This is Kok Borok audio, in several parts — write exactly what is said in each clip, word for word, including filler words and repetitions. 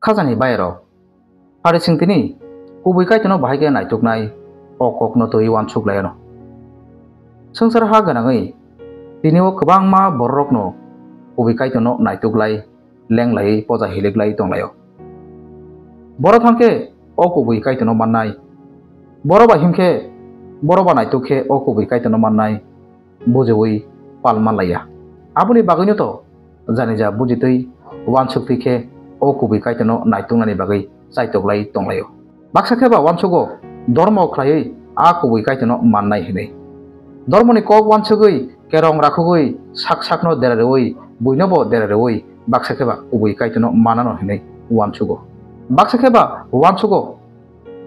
Khajani bayarok, pharising tini kubui Kaitorno bahai khe naituknai o kokno twi uansuk lai ano. Swngchar ha gwnangwi tini o kwbangma bororokno kubui Kaitorno naituklai, lenglaiwi poja hiliklai tonglaio. Boro thangkhe o kubui Kaitorno mannai, boro bai himkhe, boro ba naituk khe o kubui Kaitorno mannai, bujiwi pal manlaiya. Aboni bagwino to janija bujitwi uansuk twi khe o kubui Kaitorno naituknani bagwi chaitoklai tonglaio. Baksa khe ba uansugo dormo khlaiwi a kubui Kaitorno mannai hinwi. Dormoni kok uansugwi kerong rakhugwi sak sakno dera rwui buinobo dera rwui baksa khe ba kubui Kaitorno manano hinwi uansugo. Baksa khe ba uansugo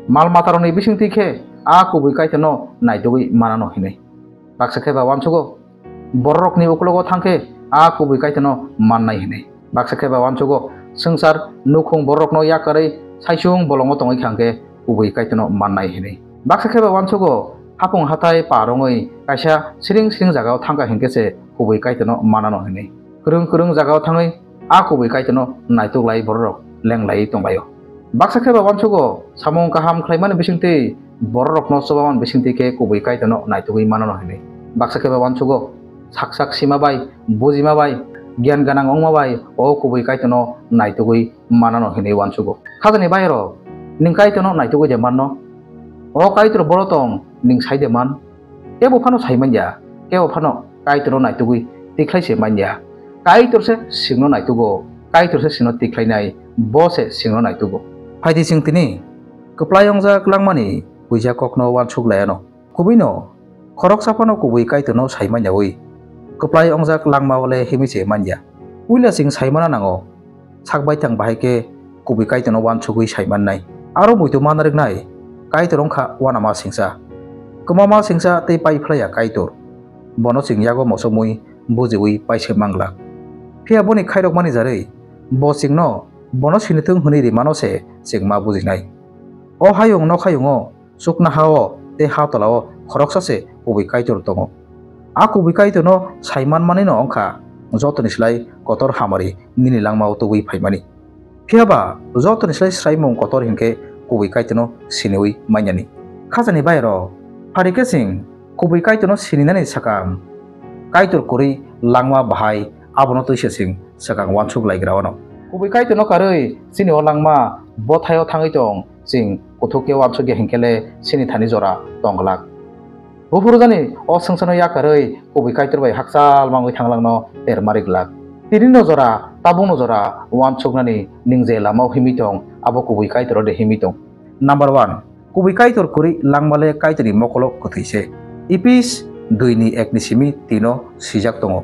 mal matarokni bisingtwi khe a kubui Kaitorno naitugwi manano hinwi. Baksa khe ba uansugo bororokni uklogo thangkhe a kubui Kaitorno mannai hinwi. Baksa khe ba uansugo swngchar nukhung bororokno yakarwi saisung bolongo tongwi khangkhe kubui Kaitorno mannai hinwi. Baksa khe ba uansugo hapung hathai par wngwi kaisa siring siring jagao thangkha hinkhe se kubui Kaitorno manano hinwi. Kwrwng kwrwng jagao thangwi a kubui Kaitorno naituklai bororok lenglaiwi tonglaio. Baksa khe ba uansugo samung kaham khlaimani bisingtwi bororokno chubamani bisingtwi khe kubui Kaitorno naitugwi manano hinwi. Baksa khe ba uansugo sak sak sima bai, bujima bai, giyan gwnang wngma bai o kubui Kaitorno naitugwi manano hinwi uansugo. Khajani bayarok, nwng Kaitorno naitugwi de manno? O Kaitor boro tong nwng sai de man? Kebo phano sai manya, kebo phano Kaitorno naitugwi tikhlai se manya. Kaitor se singno naitugo, Kaitor se singno tikhlainai, bo se singno naitugo. Phaidi chwng tini kwplai wngjak langmani puija kokno uansuk lai ano. Kubuino khoroksa phano kubui Kaitorno sai manyawi kwplai wngjak langma ole himwi se manya. Puila chwng sai mana nango, sak baithang bahai khe kubui Kaitorno uansugwi sai mannai. Aro muitu mana rwknai Kaitor wngkha uanama singcha, kwmama singcha tei pai phlaiya Kaitor. Bono chwng yago mosomwi bujiwi paise manglak. Phiya boni khairokmani jarwi bo chwngno bono sinithwng hwnwi rimano se chwng ma bujinai. O hayung nokhayungo chuknoha-o tei ha tola-o khoroksa se kubui Kaitor tongo. A kubui Kaitorno sai manmanino wngkha jotoni slai kotor hamari nini langmao tubui phaimani. Phiya ba jotoni slai swraimung kotor hinkhe kubui Kaitorno siniwi manyani. Khajani bayarok, phari khe chwng kubui Kaitorno sininani swkang Kaitor kwrwi langma bahai abono twi se chwng swkang uansuk laigra wano. Kubui Kaitorno karwi chini o langma bothaio thangwi tong, chwng kuthuk khe uansukya hinkhe le chini thani jora tong glak. Buphuru jani o swngcharno yakarwi kubui Kaitor bai hakchal mangwi thang langno ter mari glak. Tini no jora, tabuk no jora uansuknani nwng je lamao himwi tong, abo kubui Kaitor de himwi tong. Number one, kubui Kaitor kwrwi langma le Kaitorni mokolo kwthwi se. Ephes dui ni ek ni simi tino swijak tongo.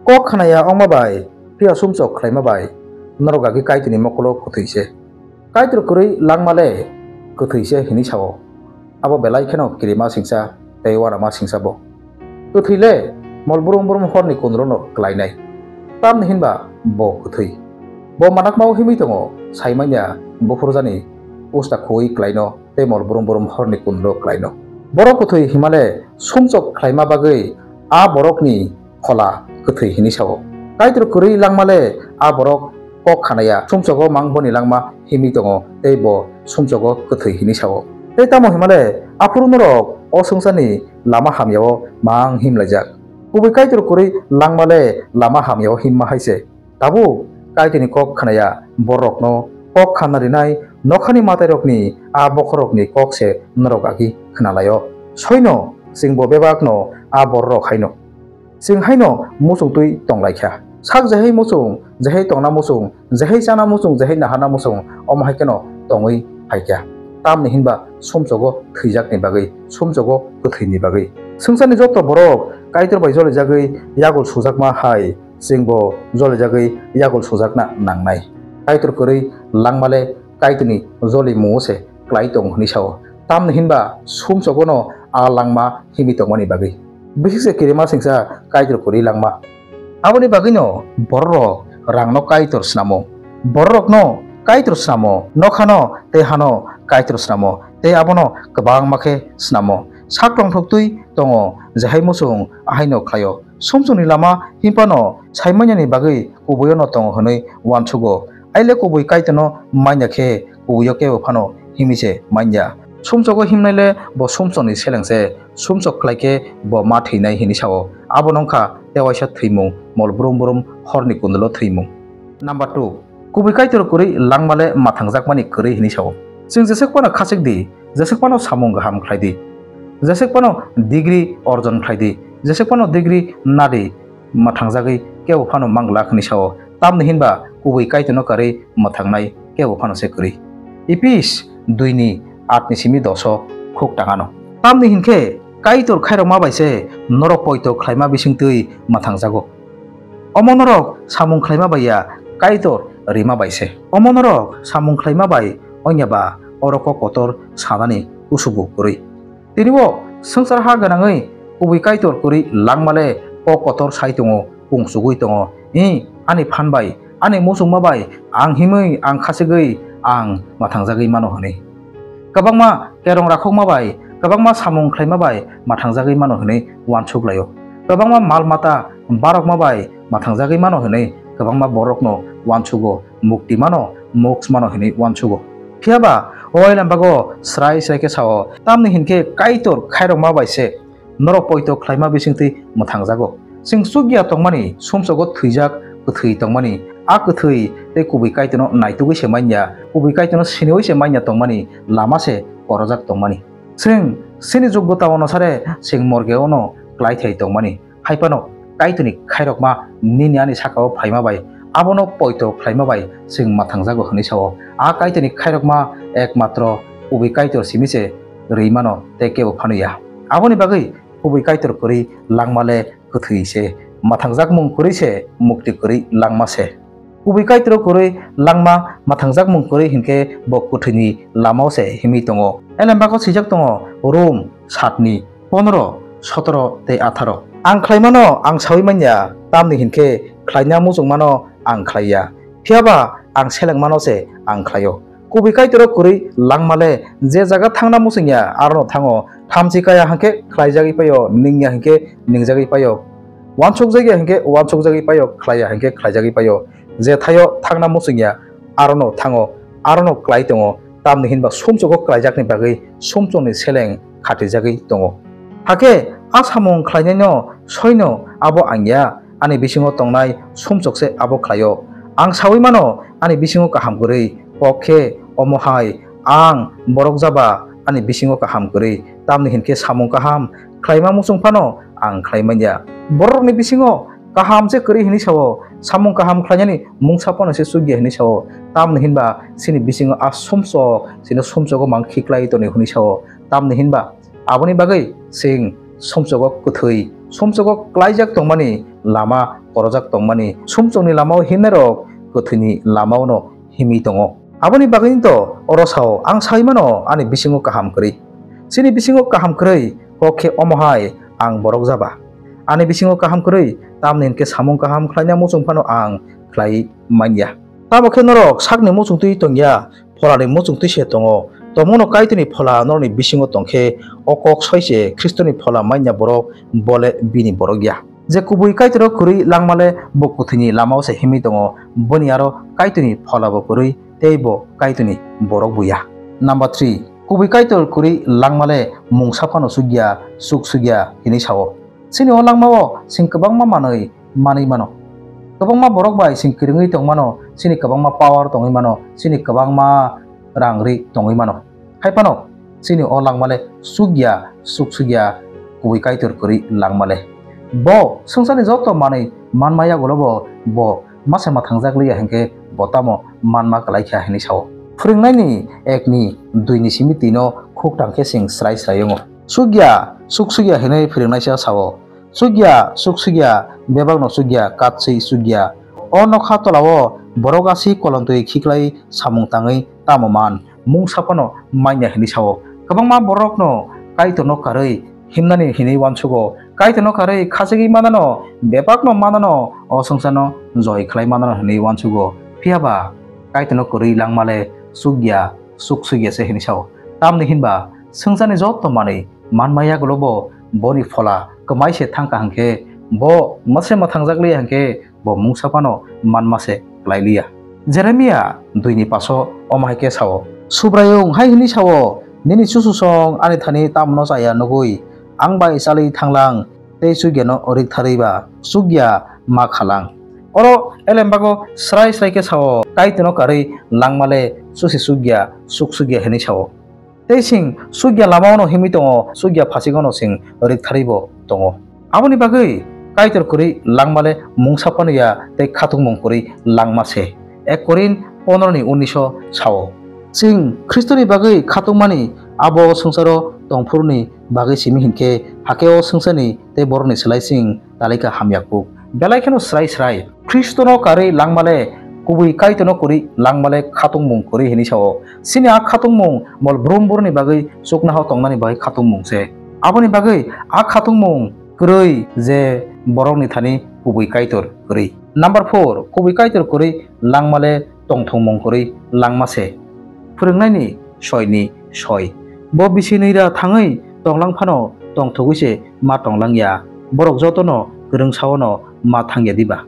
Kok khnaya wngma bai, phiya sumsok khlaima bai, norok agi Kaitorni mokolo kwthwi se. Kaitor kwrwi langma le kwthwi se hwnwi sao. Abo belai kheno kirima singcha tei uanama singcha bo. Kwthwi le mol brum brum horni kundrono klainai. Tamni hinba bo kwthwi. Bo manakmao himwi tongo, sai manya buphurjani usta khuwi klaino tei mol brum brum horni kundro klaino. Borok kwthwi himale sumsok khlaima bagwi a borokni phola kwthwi hwnwi sao. Kaitor kwrwi langmale a borok kok khanaya, sumsogo mang boni langma himwi tongo tei bo sumsogo kwthwi hwnwi sao. Tei tamo himale aphuru norok o swngcharni lama hamyao mang himlaijak. Kubui Kaitor kwrwi langmale lama hamyao himma hai se. Tabuk Kaitorni kok khnaya bororokno kok khanna rinai nokhani matairokni a bokhorokni kok se norok agi khnalaio. Soino chwngbo bebakno a bororok haino. Chwng haino muchung twi tonglaikha. Sak jehai muchung, jehai tongna muchung, jehai chana muchung, jehai naharna muchung, omo hai kheno tongwi phaikha. Tamni hinba sumsogo thwijakni bagwi, sumsogo kwthwini bagwi. Swngcharni joto borok Kaitor bai jolijagwi yagul sujakma hai chwngbo jolijagwi yagul sujakna nangnai. Kaitor kwrwi langmale Kaitorni jolimungo se klai tongo hwnwi sao. Tamni hinba sumsogono a langma himwi tongmani bagwi. Bisi se kirima singcha Kaitor kwrwi langma. Aboni bagwino bororok rangno Kaitor snamo, bororokno Kaitor snamo, nokhano tei hano Kaitor snamo, tei abono kwbangma khe snamo. Sak tongthok twi tongo, jehai muchung ahaino khlaio. Sumsokni lama himpano saimanyani bagwi kubuiono tongo hwnwi uansugo. Aile kubui Kaitorno manya khe kubui o kebo phano himwi se manya. Sumsogo himnai le bo sumsokni seleng se, sumsok khlai khe bo ma thwinai hinwi sao. Abo no wngkha tei waisa thwimung, mol brum brum horni kundulo thwimung. Number two, kubui Kaitor kwrwi langma le mathangjakmani kwrwi hinwi sao. Chwng jeswk phano khachik di, jeswk phano samung kaham khlai di, jeswk phano degree orjon khlai di, jeswk phano degree na di, mathangjagwi kebo phano mang glak hinwi sao. Tamni hinba kubui Kaitorno kwrwi mwthangnai kebo phano se kwrwi. Ephes dui ni aat ni simi dos o khuk tang ano. Tamni hinkhe Kaitor khairokma bai se norok poito khlaima bisingtwi mwthangjago. Omo norok samung khlaima bai ya, Kaitor rima bai se. Omo norok samung khlaima bai onya ba oro kok kotor sanani kusubu kwrwi. Tini o swngchar ha gwnangwi kubui Kaitor kwrwi langma le kok kotor sai tongo, kung chugui tongo. I, ani phan bai, ani muchungma bai ang himwi, ang khachigwi, ang mathangjagwi mano hwnwi. Kwbangma kerong rakhokma bai, kwbangma samung khlaima bai mathangjagwi mano hwnwi uansuk laio. Kwbangma mal mata barokma bai mathangjagwi mano hwnwi kwbangma borokno uansugo, mukti mano, moks mano hwnwi uansugo. Phiya ba o Ailambak o srai srai khe sao, tamni hinkhe Kaitor khairokma bai se norok poito khlaima bisingtwi mwthangjago. Chwng chukya tongmani, sumsogo thwijak kwthwi tongmani, a kwthwi tei kubui Kaitorno naitugwi se manya, kubui Kaitorno siniwi se manya tongmani lama se korojak tongmani. Chwng chini joggota ono sare chwng morge ono klaithai tongmani. Hai phano Kaitorni khairokma nini ani saka o phaima bai, abono poito khlaima bai chwng mwthangjago hwnwi sao. A Kaitorni khairokma ekmatro kubui Kaitor simi se rwi mano tei kebo phano ya. Aboni bagwi kubui Kaitor kwrwi langma le kwthwi se, mwthangjak mung kwrwi se, mukti kwrwi langma se. Kubui Kaitor kwrwi langma, mwthangjak mung kwrwi hinkhe bo kwthwini lama o se himwi tongo. Elembak o swijak tongo, Rom satni pondro, sotoro tei atharo. Ang khlaimano ang saui manya, tamni hinkhe khlaina muchungmano ang khlaiya. Phiya ba ang selengmano se ang khlaio. Kubui Kaitor kwrwi langma le je jaga thangna muchungya, arono thango. Thamchi kaya hinkhe khlaijagwi paio, ningya hinkhe ningjagwi paio. Uansukjakya hinkhe uansukjagwi paio, khlaiya hinkhe khlaijagwi paio. Jethaio thangna muchungya, arono thango, arono klai tongo, tamni hinba sumsogo klaijakni bagwi sumsokni seleng khatijagwi tongo. Hakhe a samung khlainaino soino abo ang ya, ani bisingo tongnai sumsokse abo khlaio. Ang saui mano, ani bisingo kaham kwrwi, kok khe omo hai, ang borok jaba, ani bisingo kaham kwrwi, tamni hinkhe samung kaham khlaima muchung phano ang khlai manya. Borokni bisingo kaham se kwrwi hinwi sao, samung kaham khlainani mungsa phano se chukya hinwi sao, tamni hinba chini bisingo a sumsok, chini sumsogo mang khiklai tonwi hinwi sao, tamni hinba aboni bagwi chwng sumsogo kwthwi, sumsogo klaijak tongmani lama korojak tongmani, sumsokni lama o himnairok kwthwini lama o no himwi tongo. Aboni bagwino to oro sao, ang sai mano ani bisingo kaham kwrwi. Chini bisingo kaham kwrwi kok khe omo hai, ang borok jaba. Ani bisingo kaham kwrwi, tamni hinkhe samung kaham khlaina muchung phano ang khlai manya. Tamo khe norok sakni muchung twi tongya, pholani muchung twi se tongo. Tongmungno Kaitorni phola norokni bisingo tong khe, o kok soi se Khristoni phola manya borok, bole bini borok ya. Je kubui Kaitor kwrwi langma le bo kwthwini lama o se himwi tongo, boni aro Kaitorni phola bo kwrwi tei bo Kaitorni borok bo ya. Number three, kubui Kaitor kwrwi langma le mungsa phano chukya, chuk chukya hinwi sao. Chini o langma o chwng kwbangma manwi manwi mano. Kwbangma borok bai chwng kwrwngwi tong mano, chini kwbangma power tongwi mano, chini kwbangma rang ri tongwi mano. Hai phano chini o langma le chukya, chuk chukya kubui Kaitor kwrwi langma le. Bo swngcharni joto manwi manma yagulo bo, bo mase mwthangjak liya hinkhe bo tamo manma kwlai kha hinwi sao. Phwrwngnaini ekni duini simi twino khuk tang khe chwng srai srai wngo. Chukya, chuk chukya hinwi phwrwngnaisa sao. Chukya, chuk chukya, bebakno chukya, katswi chukya. O nokha tolao borok asi kolontwi khiklai samung tangwi tamo man, mungsa phano manya hinwi sao. Kwbangma borokno Kaitorno karwi himnani hinwi uansugo. Kaitorno karwi khachigwi manano, bebakno manano, o swngcharno joi khlai manano hinwi uansugo. Phiya ba Kaitorno kwrwi langma le chukya, chuk chukya se hinwi sao. Tamni hinba swngcharni joto manwi manma yagulo bo boni phola kwmai se thang kha hinkhe, bo mase mwthangjak liya hinkhe bo mungsa phano manma se kwlai liya. Jeremia dui ni paso omo hai khe sao, Subraiyung hai hwnwi sao, "Nini chuchusong ani thani tamno chaya nugwi ang bai chalwi thanglang tei chukya no rik tharwi ba chukya ma khalang." Oro elembago srai srai khe sao, Kaitorno karwi langma le chusi chukya, chuk chukya hwnwi sao. Tei chwng chukya lamao no himwi tongo, chukya phasingo no chwng rik tharwi bo tongo. Aboni bagwi Kaitor kwrwi langma le mungsa phano ya tei khatungmung kwrwi langma se. Ek Korin pondro ni unnish o sao. Chwng Khristoni bagwi khatungmani abo swngcharo tongphuruni bagwi simi hinkhe, hakhe o swngcharni tei borokni slai chwng talika hamya kuk. Belai kheno srai srai, Khristono karwi langma le, kubui Kaitorno kwrwi langma le khatungmung kwrwi hwnwi sao. Chini a khatungmung mol brum burni bagwi chuknohao tongnani bagwi khatungmung se. Aboni bagwi a khatungmung kwrwi je borokni thani kubui Kaitor kwrwi. Number four, kubui Kaitor kwrwi langma le tongthokmung kwrwi langma se. Phwrwngnaini soini soi. Bo bisi nwi ra thangwi tonglang phano tongthogwi se ma tonglang ya. Borok jotono kwrwng saono ma thang ya diba?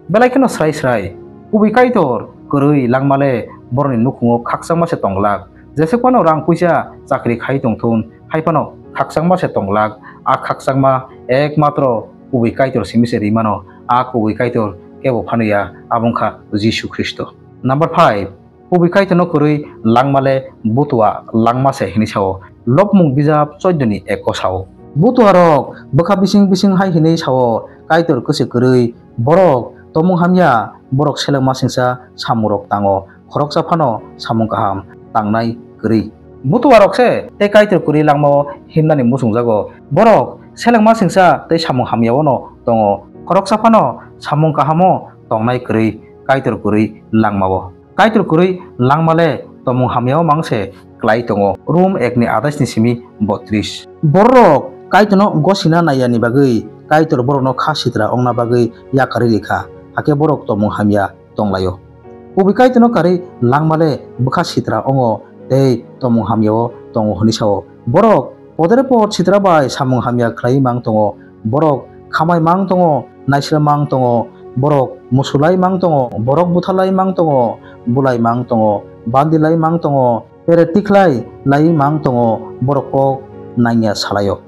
Belai kheno srai srai, kubui Kaitor kwrwi langma le borokni nukhungo khakchangma se tong glak. Jesuk phano rang puisa chakri khai tong thun, hai phano khakchangma se tong glak. A khakchangma ekmatro kubui Kaitor simi se ri mano. A kubui Kaitor kebo phano ya, abo wng kha Jisu Khristo. Number five, kubui Kaitorno kwrwi langma le butua langma se hwnwi sao. Lobmung bijap chauddoni eko sao. Butuarok bwkha bising bising hai hwnwi sao, Kaitor kwse kwrwi, borok tomung hamya, borok selengmasingcha samungrok tango, khoroksa phano samung kaham tangnai kwrwi. Butuarok se tei Kaitor kwrwi langmao himnani muchungjago. Borok selengmasingcha tei samung hamyao no tongo, khoroksa phano samung kahamo tongnai kwrwi Kaitor kwrwi langmao. Kaitor kwrwi langma le tomung hamyao mang se klai tongo. Rom ekni atais ni simi botris. Bororok Kaitorno gosina naiyani bagwi Kaitor borokno kha sitra ongna bagwi yakarwi rikha, hakhe borok tomung hamya tonglaio. Kubui Kaitorno karwi langma le bwkha sitra ongo tei tomung hamyao tongo hwnwi sao. Borok podere pod sitra bai samung hamya khlaiwi mang tongo. Borok khamai mang tongo, naisle mang tongo, borok musulai mang tongo, borok butharlai mang tongo, bulai mang tongo, bandilai mang tongo, pere tikhlai lai mang tongo, borok kok nangya salaio.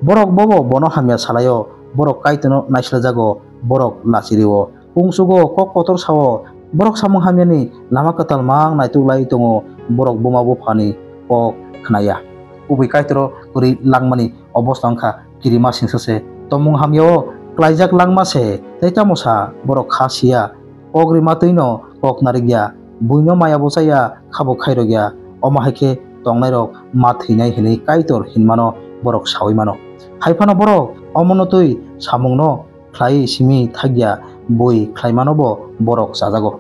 Borok bobo bono hamya salaio, borok Kaitorno naislejago, borok lachirio. Pungsugo kok kotor sao, borok samung hamyani lama kwtal mang naituk lai tongo, borok buma buphani kok khnaya. Kubui Kaitoro kwrwi langmani obosta wngkha kirima singsa se, tomung hamyao klaijak langma se, tei tamo sa borok kha siya, kok rima twino kok narikya, buino maya bo chaya, khabo khairokya, omo hai khe tongnairok ma thwinai hwnwi Kaitor hinmano borok saui mano. Hai phano borok omono twi samungno khlai simi thakya bui khlaimano bo borok chajago.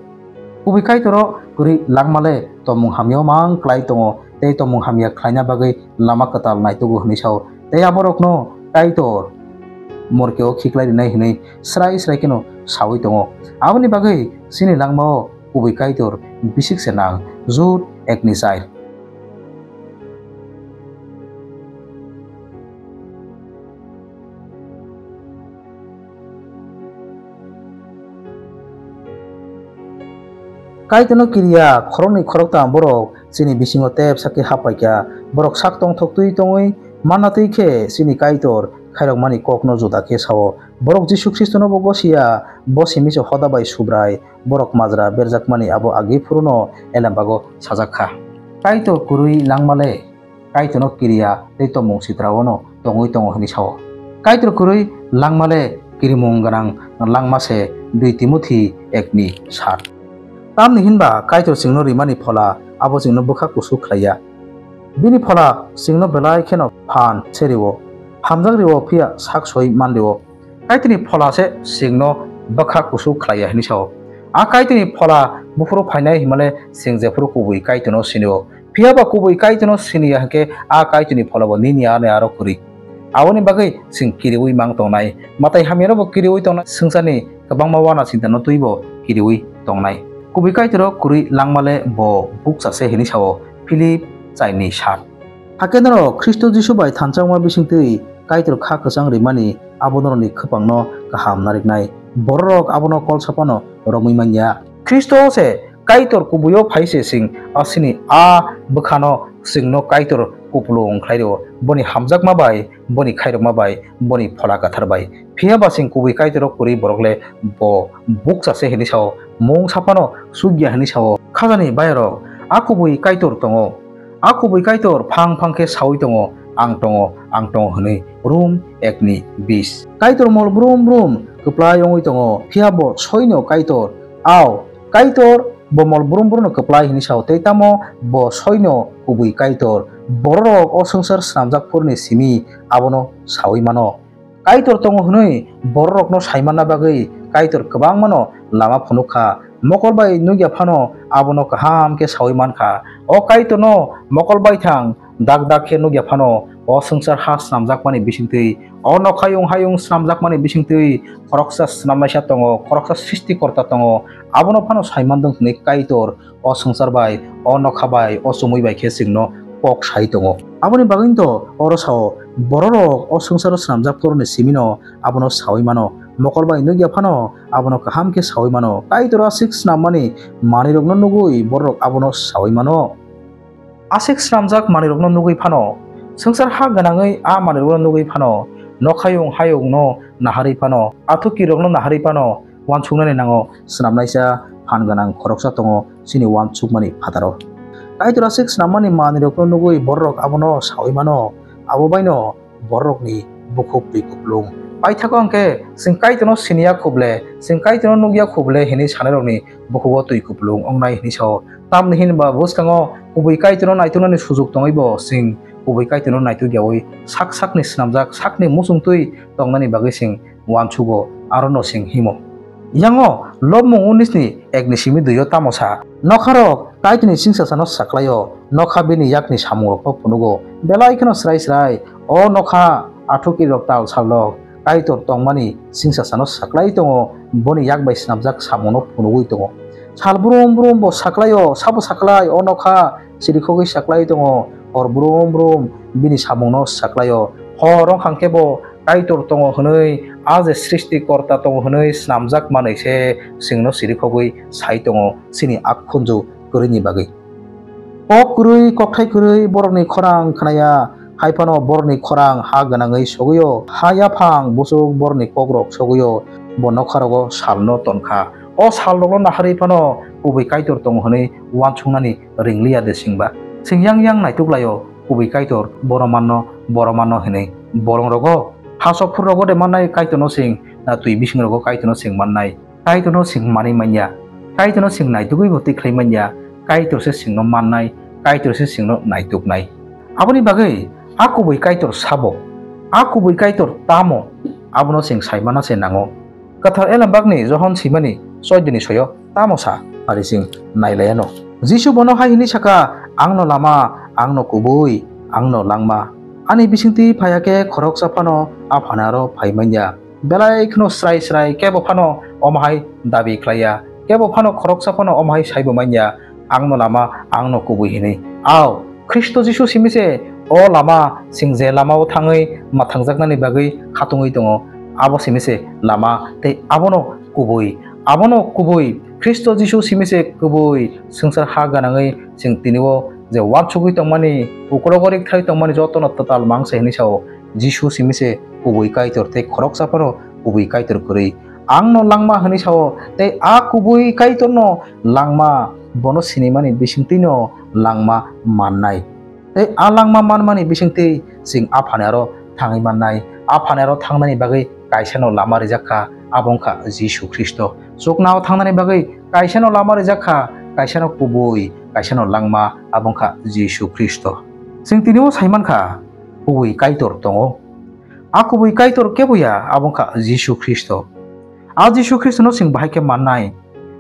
Kubui Kaitoro kwrwi langma le tomung hamyao mang klai tongo, tei tomung hamya khlaina bagwi lama kwtal naitugo hwnwi sao. Tei aborokno Kaitor morkeo khiklai rinai hwnwi srai srai kheno saui tongo. Aboni bagwi chini langmao kubui Kaitor bisik se nang, Jud ekni char. Kaitorno kiriya khoroknwi khoroktham borok chini bisingo tep sakhe haphaikha. Borok sak tongthok twi tongwi manna twi khe chini Kaitor khairokmani kokno juda khe sao. Borok Jisu Khristono bo gosiya, bo simi se hoda bai Subrai, borok majra berjakmani abo agi phuruno elembago sajak kha. Kaitor kwrwi langma le Kaitorno kiriya tei tomung sitrao no tongwi tongo hwnwi sao. Kaitor kwrwi langma le kirimung gwnang langma se, dui Timothi ekni sat. Tamni hinba Kaitor chwngno rimani phola abo chwngno bwkha kusu khlaiya. Bini phola chwngno belai kheno phan se rio, hamjak rio phiya sak soi man rio. Kaitorni phola se chwngno bwkha kusu khlaiya hwnwi sao. A Kaitorni phola buphuru phainai hwnmale chwng jephuru kubui Kaitorno sinio. Phiya ba kubui Kaitorno siniya hwnkhe a Kaitorni phola bo nini ani aro kwrwi. Aboni bagwi chwng kiriui mang tongnai. Matai hamyano bo kiriui tongnai. Swngcharni kwbangma uana chintano twibo kiriui tongnai. Kubui Kaitoro kwrwi langmale bo bukcha se hwnwi sao. Philip chaini sat. Hakhe norok Khristo Jisu bai thansa wngma bisingtwi Kaitor kha kwchang rimani abo norokni khwpangno kaham nariknai. Bororok abono kol saphano romwi manya. Khristo se Kaitor kubui-o phai se chwng asini a bwkhano chwngno Kaitor kupulung khlai rwo, boni hamjakma bai, boni khairokma bai, boni Phola Kwthar bai. Phiya ba chwng kubui Kaitor-o kwrwi borok le bo bukcha se hwnwi sao, mungsa phano sugya hwnwi sao. Khajani bayarok, a kubui Kaitor tongo. A kubui Kaitor phang phang khe saui tongo, "Ang tongo, ang tongo," hwnwi. Rom ekni bis. Kaitor mol brum brum kwplai wngwi tongo, phiya bo soino Kaitor. Ao, Kaitor bo mol brum brumno kwplai hwnwi sao, tei tamo bo soino kubui Kaitor. Bororok o swngchar snamjak phuruni simi abono saui mano. Kaitor tongo hwnwi bororokno sai manna bagwi Kaitor kwbangmano lama phunuk kha. Mokol bai nukya phano abono kaham khe saui man kha. O Kaitorno mokol baithang dak dak khe nukya phano, o swngchar ha snamjakmani bisingtwi, o nokhayung hayung snamjakmani bisingtwi khoroksa snamnaisa tongo, khoroksa sristikorta tongo. Abono phano sai mandwng hwnwi Kaitor o swngchar bai, o nokha bai, o chumui bai khe chwngno kok sai tongo. Aboni bagwino to oro sao, bororok o swngcharo snamjak phuruni simino abono saui mano, mokol bai nukya phano abono kaham khe saui mano. Kaitor aswk snammani manwirokno nugwi bororok abono saui mano. Aswk snamjak manwirokno nugwi phano, swngchar ha gwnangwi a manwirokno nugwi phano, nokhayung hayungno naharwi phano, athukirokno naharwi phano, uansuknani nango, snamnaisa phan gwnang khoroksa tongo chini uansukmani phataro. Kaitor aswk snammani manwirokno nugwi bororok abono saui mano, abo baino bororokni bukhuk twi kupulung. Paithago hwnkhe, "Chwng Kaitorno siniya khuble, chwng Kaitorno nukya khuble," hwnwi sanairokni bukhugo twi kupulung wngnai hwnwi sao. Tamni hinba bwskango kubui Kaitorno naituknani sujuk tongwibo chwng kubui Kaitorno naituk yaui sak sakni snamjak sakni muchungtwi tongnani bagwi chwng uansugo, arono chwng himo. Yango Lobmung unisni ekni simi duio tamo sa, "Nokharok Kaitorni singsasano saklaio, nokha bini yakni samungrokno phunugo." Belai kheno srai srai, o nokha athukirok tal salrok, Kaitor tongmani singsasano saklai tongo, boni yak bai snamjak samungno phunugwi tongo. Sal brum brum bo saklaio, sabo saklai, o nokha sirikhogwi saklai tongo, hor brum brum bini samungno saklaio. Hor wngkha khe bo Kaitor tongo hwnwi, a je srishti korta tongo hwnwi snamjak manwi se chwngno sirikhogwi sai tongo chini a khunju kwrwini bagwi. Kok kwrwi, kokthai kwrwi borokni khorang khnaya, hai phano borokni khorang ha gwnangwi sogwio, ha yaphang buchuk borokni kokrok sogwio, bo nokharogo salno tonkha. O salrokno naharwi phano kubui Kaitor tongo hwnwi uansuknani ringliya de chwngba? Chwng yang yang naituklaio, kubui Kaitor boro manno, boro manno hwnwi. Bolongrogo, ha sok phurrogo de mannai Kaitorno chwng, na twi bisingrogo Kaitorno chwng mannai? Kaitorno chwng manwi manya. Kaitorno chwng naitugwi bo twi khlai manya. Kaitor se chwngno mannai, Kaitor se chwngno naituknai. Aboni bagwi a kubui Kaitor sabo, a kubui Kaitor tamo, abono chwng sai mana se nango. Kwthar Elembakni Johon swimani choidoni soyo tamo sa, phari chwng nai laiano. Jisu bono hai hwnwi saka, "Angno lama, angno kubui, angno langma. Ani bisingtwi phaiya khe khoroksa phano Aphani aro phai manya." Belai kheno srai srai, kebo phano omo hai dabi khlaiya, kebo phano khoroksa phano omo hai saibo manya, "Angno lama, angno kubui," hinwi. Ao, Khristo Jisu simi se o lama, chwng je lama-o thangwi ma thangjaknani bagwi khatungwi tongo, abo simi se lama tei abono kubui. Abono kubui, Khristo Jisu simi se kubui, swngchar ha gwnangwi chwng tini-o je uansugwi tongmani, uklogo rikthai tongmani jotono twtal mang se hwnwi sao. Jisu simi se kubui Kaitor tei khoroksa phano kubui Kaitor kwrwi. "Angno langma," hwnwi sao, tei a kubui Kaitorno langma, bono sinimani bisingtwino langma mannai. Tei a langma manmani bisingtwi chwng Aphani aro thangwi mannai. Aphani aro thangnani bagwi kaisano lama rijak kha, abo wngkha Jisu Khristo. Chuknao thangnani bagwi kaisano lama rijak kha, kaisano kubui, kaisano langma, abo wngkha Jisu Khristo. Chwng tini-o sai man kha, kubui Kaitor tongo. A kubui Kaitor kebo ya, abo wngkha Jisu Khristo. A Jisu Khristono chwng bahai khe mannai.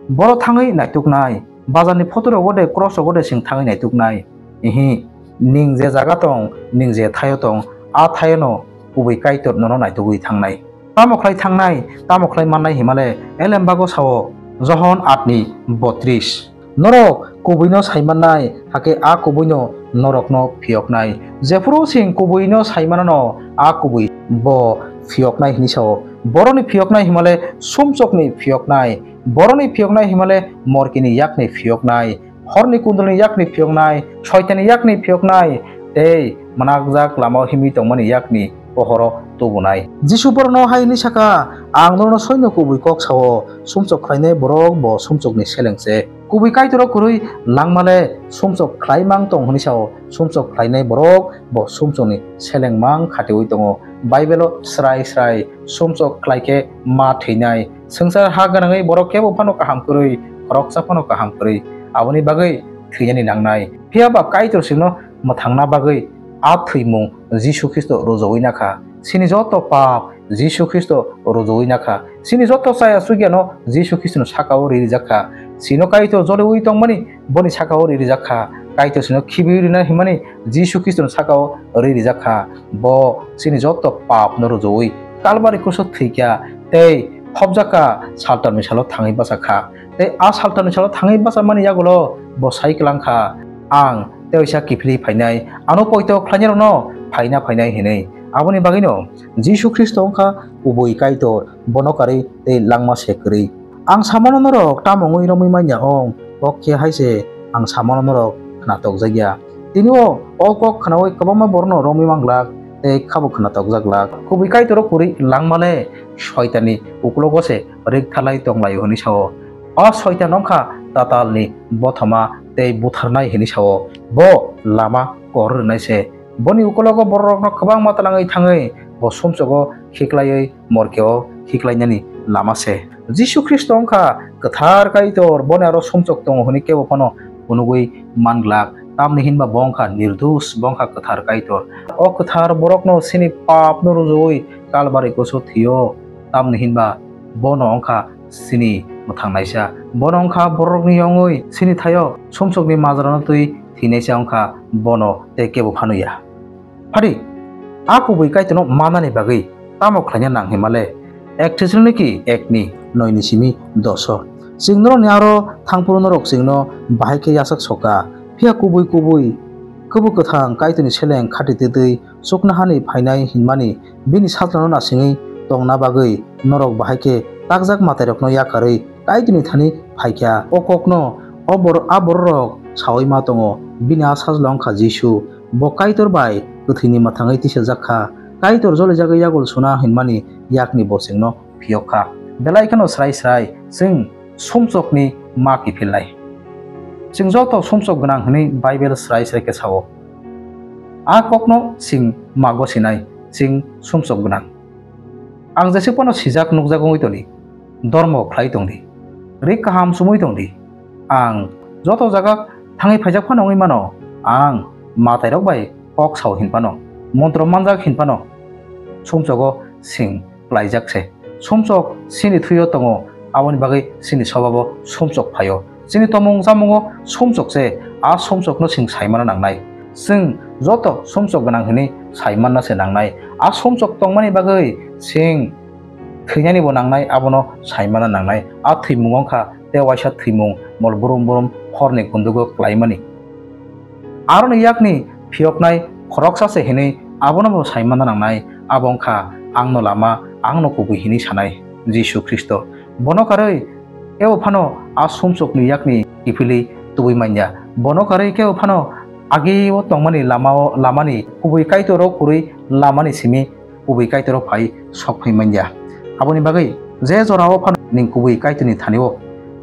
Boro thangwi naituknai, bazarni photo rogo de, cross rogo de chwng thangwi naituknai? Ihi, ning je jaga tong, ning je thaio tong, a thaiono kubui Kaitor nono naitugwi thangnai. Tamo khlai thangnai, tamo khlai mannai himale, Elembago sao, Johon atni botris. Norok kubuino sai mannai, hakhe a kubuino norokno phiyoknai. Jephuru chwng kubuino sai manano, a kubui bo phiyoknai hwnwi sao. Borokni phiyoknai himale sumsokni phiyoknai, borokni phiyoknai himale morkini yakni phiyoknai, horni kundulni yakni phiyoknai, soitani yakni phiyoknai, tei mwnakjak lamao himwi tongmani yakni pohoro tubunai. Jisu borokno hai hwnwi saka, "Ang norokno soino kubui kok sao, sumsok khlainai borok bo sumsokni seleng se." Kubui Kaitor o kwrwi langmale sumsok khlai mang tong hwnwi sao, sumsok khlainai borok bo sumsokni seleng mang khatiui tongo. Bible o srai srai sumsok khlai khe ma thwinai. Swngchar ha gwnangwi borok kebo phano kaham kwrwi, khoroksa phano kaham kwrwi. Aboni bagwi thwinani nangnai. Phiya ba Kaitor chwngno mwthangna bagwi a thwimung Jisu Khristo rwjagwi nakha. Chini joto pap Jisu Khristo rwjagwi nakha. Chini joto chaya chugyano Jisu Khristono sakao ririjak kha. Chino Kaitor joliui tongmani boni sakao ririjak kha. Kaitor chino khibiui rina himani Jisu Khristono sakao ririjak kha. Bo chini joto papno rwjagwi Kalbari kruso thwikha tei phobjakha, saltalni salo thangwi bachakha. Tei a saltalni salo thangwi bachamani yagulo bo sai kwlangkha, "Ang teisa kiphilwi phainai, ano poito khlainairokno phaina phainai," hinwi. Aboni bagwino Jisu Khristo wngkha kubui Kaitor, bono karwi tei langma se kwrwi. Ang samano norok tamo wngwi romwi manya ong, kok khe hai se ang samano norok khna tokjakya. Tini o, o kok khnaui kwbangma borokno romwi manglak tei khabo khna tokjaklak. Kubui Kaitoro kwrwi langmale soitanni ukulogo se rik thalai tonglaio hwnwi sao. O soitan wngkha tatalni bothoma tei butharnai hwnwi sao. Bo lama kor rwnai se. Boni ukulogo bororokno kwbangma talangwi thangwi bo sumsogo khiklaiwi morkeo khiklainani lama se. Jisu Khristo wngkha kwthar Kaitor, boni aro sumsok tongo hwnwi kebo phano phunugwi manglak. Tamni hinba bo wngkha nirdos, bo wngkha kwthar Kaitor. O kwthar borokno chini papno rwjagwi Kalbari kuso thwio. Tamni hinba bono wngkha chini mwthangnaisa. Bono wngkha borokni yongwi chini thaio sumsokni majrano twi thwinaisa wngkha bono tei kebo phano ya. Phadi, a kubui Kaitorno manani bagwi tamo khlaina nang himale? Ek Thessaloniki ekni noini simi doso. Chwng norokni aro thangphuru norok chwngno bahai khe yachak soka. Phiya kubui kubui, Kwbo Kwthang Kaitorni seleng khati twtwi chuknohani phainai hinmani bini sajlano nasingwi tongna bagwi norok bahai khe takjak matairokno yakarwi Kaitorni thani phaikha. O kokno o bor-, a bororok saui ma tongo. Bini a sajla wngkha Jisu. Bo Kaitor bai kwthwini mwthangwi tisajak kha. Kaitor jolijagwi yagul suna hinmani yakni bo chwngno phiyok kha. Belai kheno srai srai chwng sumsokni ma kiphilnai. Chwng joto sumsok gwnang hwnwi Bible srai srai khe sao. A kokno chwng ma gosinai, chwng sumsok gwnang. Ang jesuk phano sijak nukjak wngwi tongdi, dormo khlai tongdi, rik kaham chumui tongdi. Ang joto jaga thangwi phaijak phano wngwi mano, ang matairok bai kok sao hin phano, montro manjak hin phano, sumsogo sing klaijak se. Sumsok chini thwio tongo, aboni bagwi chini sobabo sumsok phaio. Chini tomung chamungo sumsok se, a sumsokno chwng sai manna nangnai. Chwng joto sumsok gwnang hwnwi sai manna se nangnai. A sumsok tongmani bagwi chwng thwinani bo nangnai, abono sai manna nangnai. A thwimung wngkha tei waisa thwimung mol brum brum horni kundugo klaimani. Aroni yakni phiyoknai khoroksa se hwnwi abono bo sai manna nangnai. Abo wngkha angno lama, angno kubui hwnwi sanai Jisu Khristo. Bono karwi ebo phano a sumsokni yakni kiphilwi tubui manya. Bono karwi kebo phano agi o tongmani lamao, lamani kubui Kaitor o kwrwi lamani simi kubui Kaitor o phai sok phai manya. Aboni bagwi je jorao phano ning kubui Kaitorni thani o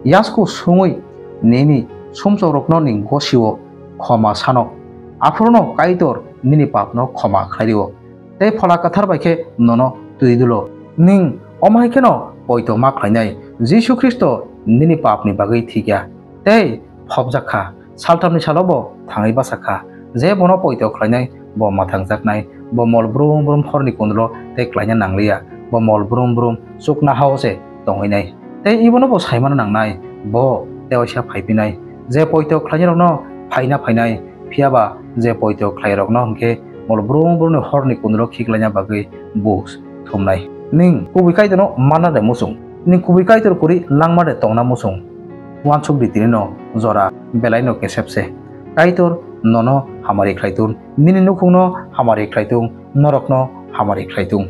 yasku sungwi nini sumsokrokno ning gosio khoma sano, aphuru no Kaitor nini papno khoma khlai rio. Tei Phola Kwthar bai khe nono twi dulo. Ning omo hai kheno poito ma khlainai. Jisu Khristo nini papni bagwi thikya tei phobjak kha. Salthamni salo bo thangwi bachak kha. Je bono poito khlainai, bo mwthangjaknai. Bo mol brum brum horni kundulo tei klaina nangliya. Bo mol brum brum chuknohao se tongwinai. Tei ibono bo saimano nangnai, bo tei waisa phaiphinai. Je poito khlainairokno phaina phainai, phiya ba je poito khlairokno hwnkhe mol brum brumni horni kundulo khiklaina bagwi bo thumnai. Ning kubui Kaitorno manna de muchung. Ning kubui Kaitor kwrwi langma de tongna muchung. Uansuk di tinino jora belaino kesep se. Kaitor nono hamari khlai thung, nini nukhungno hamari khlai thung, norokno hamari khlai thung.